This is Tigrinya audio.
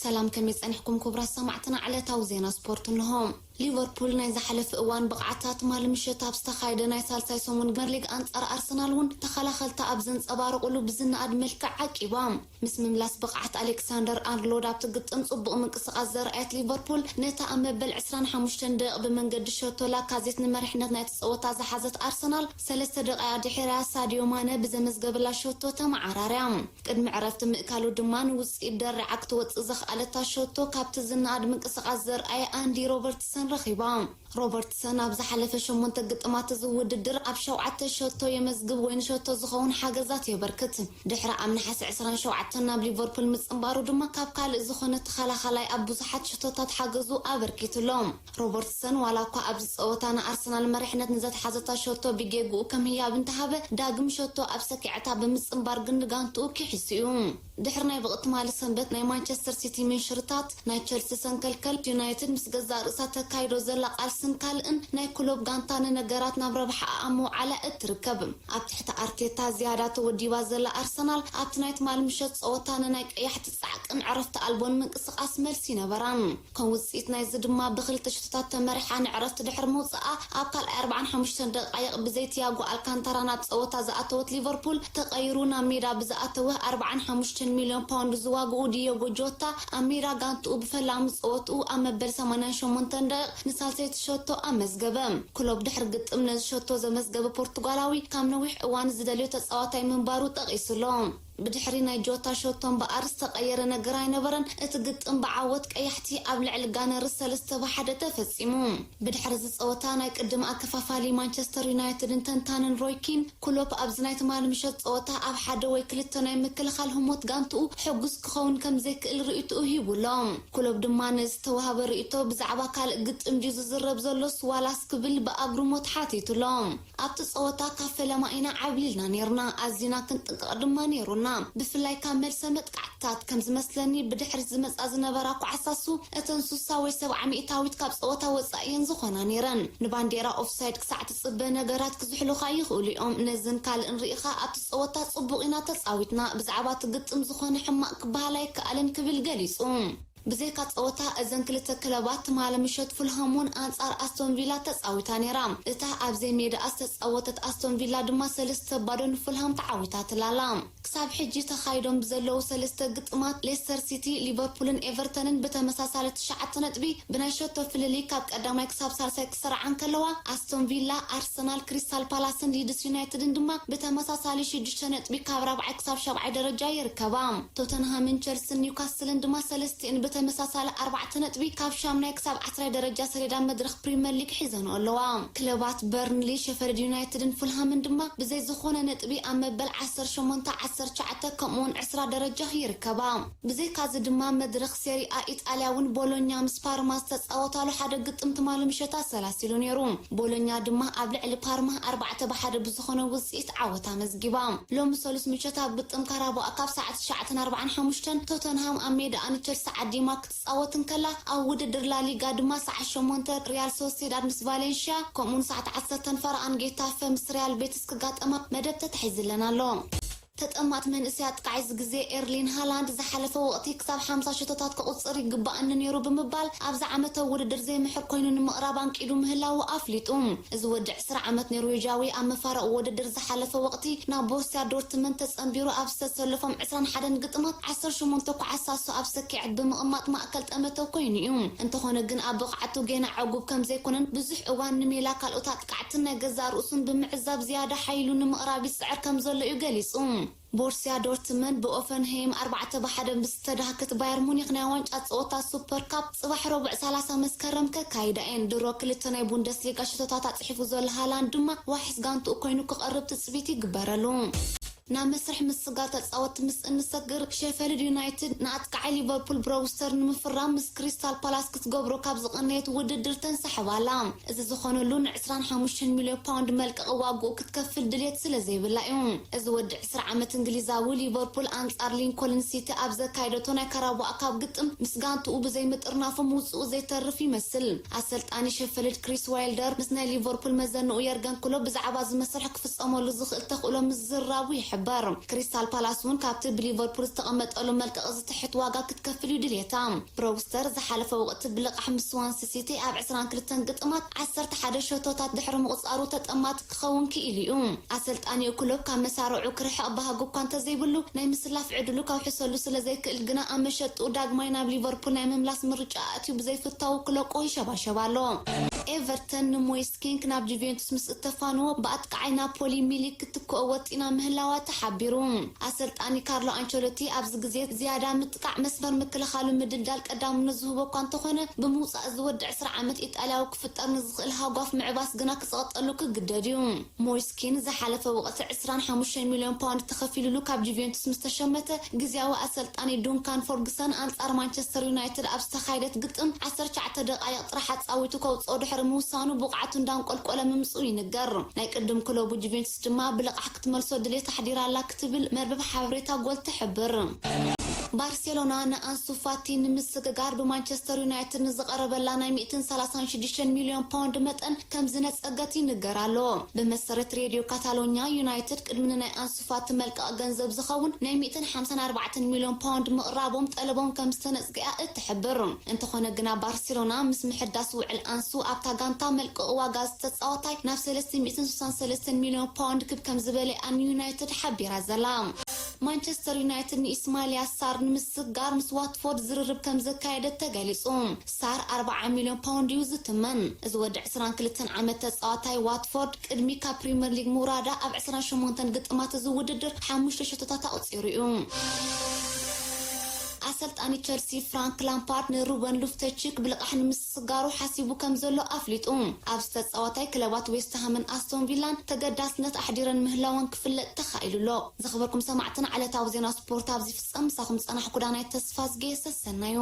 ሰላም፣ ከመይ ጸኒሕኩም ክቡራት ሰማዕትና? ዕለታዊ ዜና ስፖርት እንሆ። ሊቨርፑል ናይ ዝሓለፈ እዋን ብቕዓታ ትማሊ ምሸት ኣብ ዝተኻየደ ናይ ሳልሳይ ሰሙን ፕሪመር ሊግ ኣንጻር ኣርሰናል እውን ተኸላኸልታ ኣብ ዘንጸባረቑሉ ብዝነኣድ መልክዕ ዓቂባ። ምስ ምምላስ ብቕዓት ኣሌክሳንደር ኣርሎድ ኣብቲ ግጥም ጽቡቕ ምንቅስቓስ ዘርኣየት ሊቨርፑል ነታ ኣብ መበል ዕስራን ሓሙሽተን ደቂቕ ብመንገዲ ሸቶ ላካዜት ንመሪሕነት ናይቲ ጸወታ ዝሓዘት ኣርሰናል ሰለስተ ደቂቓ ድሒራ ሳዲዮ ማነ ብዘመዝገበላ ሸቶ ተመዓራርያ። ቅድሚ ዕረፍቲ ምእካሉ ድማ ንውጽኢት ደሪዓ ክትወጽእ ዘኽኣለታ ሸቶ ካብቲ ዝነኣድ ምንቅስቓስ ዘርኣየ ኣንዲ ሮበርትሰን ረኺባ። ሮበርትሰን ኣብ ዝሓለፈ ሸሞንተ ግጥማት እዚ ውድድር ኣብ ሸውዓተ ሸቶ የመዝግብ ወይ ንሸቶ ዝኸውን ሓገዛት የበርክት። ድሕሪ ኣብ ነሓሰ ዕስራን ሸውዓተን ናብ ሊቨርፑል ምጽንባሩ ድማ ካብ ካልእ ዝኾነ ተኸላኻላይ ኣብ ብዙሓት ሸቶታት ሓገዙ ኣበርኪትሎም። ሮበርትሰን ዋላ እኳ ኣብዚ ጸወታ ንኣርሰናል መሪሕነት ንዘትሓዘታ ሸቶ ብጌግኡ ከም ህያብ እንተሃበ፣ ዳግም ሸቶ ኣብ ሰኪዐታ ብምጽንባር ግን ንጋንትኡ ኪሒሱ እዩ። ድሕሪ ናይ ብቕትማሊ ሰንበት ናይ ማንቸስተር ሲቲ ምንሽርታት፣ ናይ ቸልሲ ሰንከልከል፣ ዩናይትድ ምስ ገዛእ ርእሳ ተካይዶ ዘላ ቃልስን ካልእን ናይ ክሎፕ ጋንታ ንነገራት ናብ ረብሓኣ ኣብ ምውዓላ እትርከብ። ኣብ ትሕቲ ኣርቴታ ዝያዳ ተወዲባ ዘላ ኣርሰናል ኣብቲ ናይ ትማሊ ምሸት ጸወታ ንናይ ቀያሕቲ ጻዕቅን ዕረፍቲ ኣልቦን ምንቅስቓስ መልሲ ይነበራን። ከም ውጽኢት ናይዚ ድማ ብክልተ ሽቶታት ተመሪሓ ንዕረፍቲ ድሕሪ ምውጽኣ ኣብ ካልኣይ ኣርባዓን ሓሙሽተን ደቃይቕ ብዘይ ቲያጎ ኣልካንታራ ናብ ጸወታ ዝኣተወት ሊቨርፑል ተቐይሩ ናብ ሜዳ ብዝኣተወ ኣርባዓን ሓሙሽተን ሚልዮን ፓውንድ ዝዋግኡ ዲዮጎ ጆታ ኣብ ሜዳ ጋንትኡ ብፈላሚ ጸወትኡ ኣብ መበል ሰማንያን ሸሞንተን ደቂቕ ንሳልሰይቲ ሸቶ ኣመዝገበ። ክሎፕ ድሕሪ ግጥም ነዚ ሸቶ ዘመዝገበ ፖርቱጋላዊ ካብ ነዊሕ እዋን ዝደልዮ ተጻዋታይ ምንባሩ ጠቒሱሎ። ብድሕሪ ናይ ጆታ ሸቶ እምበኣር ዝተቐየረ ነገር ኣይነበረን። እቲ ግጥም ብዓወት ቀያሕቲ ኣብ ልዕሊ ጋነርስ ሰለስተ ብሓደ ተፈጺሙ። ብድሕሪ እዚ ጸወታ ናይ ቅድም ኣከፋፋሊ ማንቸስተር ዩናይትድን ተንታንን ሮይ ኪን፣ ክሎፕ ኣብዚ ናይ ትማሊ ምሸት ጸወታ ኣብ ሓደ ወይ ክልተ ናይ ምክልኻል ህሞት ጋንትኡ ሕጉስ ክኸውን ከም ዘይክእል ርእይትኡ ሂቡሎ። ክሎፕ ድማ ነዚ ዝተዋህበ ርእይቶ ብዛዕባ ካልእ ግጥም ድዩ ዝዝረብ ዘሎስ ዋላስ ክብል ብኣግርሞት ሓቲቱሎ። ኣብቲ ጸወታ ካብ ፈለማ ኢና ዓብሊልና ኔርና፣ ኣዚና ክንጥንቀቕ ድማ ኔሩና። ብፍላይ ካብ መልሰ መጥቃዕትታት፣ ከም ዝመስለኒ ብድሕሪት ዝመጻ ዝነበራ ኳዕሳሱ እተን ሱሳ ወይ ሰብዓ ሚእታዊት ካብ ጸወታ ወጻኢ እየን ዝኾና ኔረን። ንባንዴራ ኦፍሳይድ ክሳዕ ትጽበ ነገራት ክዝሕሉኻ ይኽእሉ እዮም። ነዝን ካልእን ርኢኻ ኣብቲ ጸወታ ጽቡቕ ኢና ተጻዊትና፣ ብዛዕባ እቲ ግጥም ዝኾነ ሕማቕ ክበሃል ኣይከኣልን ክብል ገሊጹ። ብዘይካ ጸወታ እዘን ክልተ ክለባት ትማሊ ምሸት ፉልሃም እውን ኣንጻር ኣስቶን ቪላ ተጻዊታ ነይራ። እታ ኣብ ዘይሜዳኣ ዝተጻወተት ኣስቶን ቪላ ድማ ሰለስተ ባዶ ንፉልሃም ተዓዊታትላ ኣላ። ክሳብ ሕጂ ተኻይዶም ብዘለዉ ሰለስተ ግጥማት ሌስተር ሲቲ፣ ሊቨርፑልን ኤቨርተንን ብተመሳሳሊ ትሽዓተ ነጥቢ ብናይ ሸቶ ፍልልይ ካብ ቀዳማይ ክሳብ ሳልሳይ ክስርዓ እንከለዋ፣ ኣስቶን ቪላ፣ ኣርሰናል፣ ክሪስታል ፓላስን ሊድስ ዩናይትድን ድማ ብተመሳሳሊ ሽዱሽተ ነጥቢ ካብ ራብዓይ ክሳብ ሻብዓይ ደረጃ ይርከባ። ቶተንሃምን ቸልስን ኒውካስልን ድማ ሰለስቲኤን ብተመሳሳሊ ኣርባዕተ ነጥቢ ካብ ሻምናይ ክሳብ ዓስራይ ደረጃ ሰሌዳ መድረኽ ፕሪመር ሊግ ሒዘንኦ ኣለዋ። ክለባት በርንሊ፣ ሸፈልድ ዩናይትድን ፉልሃምን ድማ ብዘይ ዝኾነ ነጥቢ ኣብ መበል ዓሰርተ ሸሞንተ፣ ዓሰርተ ትሽዓተ ከምኡውን ዕስራ ደረጃ ይርከባ። ብዘይካዚ ድማ መድረኽ ሴሪኣ ኢጣልያ እውን ቦሎኛ ምስ ፓርማ ዝተጻወታሉ ሓደ ግጥም ትማሊ ምሸት ኣሰላሲሉ ነይሩ። ቦሎኛ ድማ ኣብ ልዕሊ ፓርማ ኣርባዕተ ብሓደ ብዝኾነ ውጽኢት ዓወት ኣመዝጊባ። ሎሚ ሰሉስ ምሸት ኣብ ግጥም ካራባኦ ካፕ ሰዓት ትሽዓተን ኣርባዓን ሓሙሽተን ቶተንሃም ኣብ ሜዳኣ ንቸልሲ ዓዲማ ክትጻወት እንከላ፣ ኣብ ውድድር ላሊጋ ድማ ሰዓት ሸሞንተ ሪያል ሶሴዳድ ምስ ቫሌንሽያ፣ ከምኡውን ሰዓት ዓሰርተ ፈረቓን ጌታፈ ምስ ሪያል ቤቲስ ክጋጠማ መደብ ተታሒዝለን ኣሎ። ተጠማት መንእሰይ ኣጥቃዒ ዝግዜ ኤርሊን ሃላንድ ዝሓለፈ ወቕቲ ክሳብ ሓምሳ ሽቶታት ክቑጽር ይግባኣኒ ነይሩ ብምባል ኣብዚ ዓመታዊ ውድድር ዘይምሕር ኮይኑ ንምቕራብ ኣንቂዱ ምህላዉ ኣፍሊጡ። እዚ ወዲ ዕስራ ዓመት ኖርዌጃዊ ኣብ መፋረቒ ውድድር ዝሓለፈ ወቕቲ ናብ ቦርሲያ ዶርትመንድ ተጸንቢሩ ኣብ ዝተሰለፎም ዕስራን ሓደን ግጥማት ዓሰርተ ሸሞንተ ኳዕሳሱ ኣብ ሰኪዐት ብምቕማጥ ማእከል ጠመተ ኮይኑ እዩ። እንተኾነ ግን ኣብ ብቕዓቱ ጌና ዕጉብ ከም ዘይኮነን ብዙሕ እዋን ንሜላ ካልኦት ኣጥቃዕትን ናይ ገዛእ ርእሱን ብምዕዛብ ዝያዳ ሓይሉ ንምቕራብ ይጽዕር ከም ዘሎ እዩ ገሊጹ። ቦርሲያ ዶርትመንድ ብኦፈንሄይም ኣርባዕተ ብሓደ ምስ ዝተዳህከት ባየር ሙኒክ ናይ ዋንጫ ጸወታ ሱፐር ካፕ ጽባሕ ረቡዕ ሰላሳ መስከረም ከካይዳ እየን። ድሮ ክልተ ናይ ቡንደስሊጋ ሽቶታት ኣጽሒፉ ዘሎ ሃላንድ ድማ ዋሕስ ጋንትኡ ኮይኑ ክቐርብ ትጽቢት ይግበረሉ። ናብ መስርሕ ምስጋር ተጻወትቲ ምስ እንሰግር፣ ሸፈልድ ዩናይትድ ንኣጥቃዓይ ሊቨርፑል ብሮውስተር ንምፍራም ምስ ክሪስታል ፓላስ ክትገብሮ ካብ ዝቐነየት ውድድር ተንሳሕባ ኣላ። እዚ ዝኾነሉ ንዕስራን ሓሙሽተን ሚልዮን ፓውንድ መልቀቒ ዋግኡ ክትከፍል ድልየት ስለ ዘይብላ እዩ። እዚ ወዲ ዕስራ ዓመት እንግሊዛዊ ሊቨርፑል ኣንጻር ሊንኮልን ሲቲ ኣብ ዘካየደቶ ናይ ካራባኦ ካፕ ግጥም ምስ ጋንትኡ ብዘይ ምጥርናፉ ምውጽኡ ዘይተርፍ ይመስል። ኣሰልጣኒ ሸፈልድ ክሪስ ዋይልደር ምስ ናይ ሊቨርፑል መዘንኡ የርገን ክሎፕ ብዛዕባ እዚ መስርሕ ክፍጸመሉ ዝኽእል ተኽእሎ ምዝራቡ ይሕብር። እምበር፣ ክሪስታል ፓላስ እውን ካብቲ ብሊቨርፑል ዝተቐመጠሉ መልቀቕ ዝትሕት ዋጋ ክትከፍል እዩ ድልየታ። ብሮውስተር ዝሓለፈ ወቕቲ ብልቓሕ ምስ ስዋንሲ ሲቲ ኣብ ዕስራን ክልተን ግጥማት ዓሰርተ ሓደ ሸቶታት ድሕሪ ምቑጻሩ ተጠማቲ ክኸውን ክኢሉ እዩ። ኣሰልጣኒኡ ክሎፕ ካብ መሳርዑ ክርሕቕ ባህጊ እኳ እንተዘይብሉ፣ ናይ ምስላፍ ዕድሉ ከውሕሰሉ ስለ ዘይክእል ግና ኣብ መሸጥኡ ዳግማይ ናብ ሊቨርፑል ናይ ምምላስ ምርጫ ኣእትዩ ብዘይፍታዉ ክለቆ ይሸባሸብ ኣሎ። ኤቨርተን ንሞይስ ኪንክ ናብ ጁቬንቱስ ምስ እተፋንዎ፣ ብኣጥቃዓይ ናፖሊ ሚሊክ ክትክኦ ወጢና ምህላዋ ተሓቢሩ። ኣሰልጣኒ ካርሎ ኣንቸሎቲ ኣብዚ ግዜ ዝያዳ ምጥቃዕ መስመር ምክልኻሉ ምድልዳል ቀዳምነት ዝህቦ እኳ እንተኾነ፣ ብምውጻእ ዝወዲ ዕስራ ዓመት ኢጣልያዊ ክፍጠር ንዝኽእል ሃጓፍ ምዕባስ ግና ክጸቕጠሉ ክግደድ እዩ። ሞይስ ኪን ዝሓለፈ ወቕቲ ዕስራን ሓሙሽተን ሚልዮን ፓውንድ ተኸፊሉሉ ካብ ጁቬንቱስ ምስ ተሸመተ፣ ግዝያዊ ኣሰልጣኒ ዱንካን ፎርግሰን ኣንጻር ማንቸስተር ዩናይትድ ኣብ ዝተኻየደት ግጥም ዓሰርተ ትሽዓተ ደቓይቕ ጥራሕ ኣጻዊቱ ከውጽኦ ድሕሪ ምውሳኑ ብቕዓቱ እንዳንቆልቆለ ምምጽኡ ይንገር። ናይ ቅድም ክለቡ ጁቬንቱስ ድማ ብልቓሕ ክትመልሶ ድሌት ኣሕዲራ ኣላ ክትብል መርበብ ሓበሬታ ጎል ትሕብር። ባርሴሎና ንኣንሱ ፋቲ ንምስግጋር ብማንቸስተር ዩናይትድ ንዝቐረበላ ናይ ሚእትን ሰላሳን ሽዱሽተን ሚልዮን ፓውንድ መጠን ከም ዝነጸገት ይንገር ኣሎ። ብመሰረት ሬድዮ ካታሎኛ፣ ዩናይትድ ቅድሚ ንናይ ኣንሱ ፋቲ መልቀቕ ገንዘብ ዝኸውን ናይ ሚእትን ሓምሳን ኣርባዕተን ሚልዮን ፓውንድ ምቕራቦም ጠለቦም ከም ዝተነጽገ እያ እትሕብር። እንተኾነ ግና፣ ባርሴሎና ምስ ምሕዳስ ውዕል ኣንሱ ኣብታ ጋንታ መልቀቕ ዋጋ ዝተጻወታይ ናብ ሰለስተ ሚእትን ስሳን ሰለስተን ሚልዮን ፓውንድ ክብ ከም ዝበለ ንዩናይትድ ሓቢራ ዘላ። ማንቸስተር ዩናይትድ ንኢስማልያ ሳር ንምስግጋር ምስ ዋትፎርድ ዝርርብ ከም ዘካየደት ተገሊጹ። ሳር ኣርባዓ ሚልዮን ፓውንድ እዩ ዝትመን። እዚ ወዲ ዕስራን ክልተን ዓመት ተጻዋታይ ዋትፎርድ ቅድሚ ካብ ፕሪምየር ሊግ ምውራዳ ኣብ ዕስራን ሸሞንተን ግጥማት እዚ ውድድር ሓሙሽተ ሸቶታት ኣቑጺሩ እዩ። ኣሰልጣኒ ቸልሲ ፍራንክ ላምፓርድ ንሩበን ሉፍተችክ ብልቓሕ ንምስጋሩ ሓሲቡ ከም ዘሎ ኣፍሊጡ። ኣብዚ ተጻዋታይ ክለባት ዌስትሃምን ኣስቶን ቪላን ተገዳስነት ኣሕዲረን ምህላወን ክፍለጥ ተኻኢሉ ኣሎ። ዝኸበርኩም ሰማዕትና፣ ዕለታዊ ዜና ስፖርት ኣብዚ ፍጸም። ምሳኹም ዝጸናሕኩ ዳናይት ተስፋዝጌ፣ ሰሰናዩ።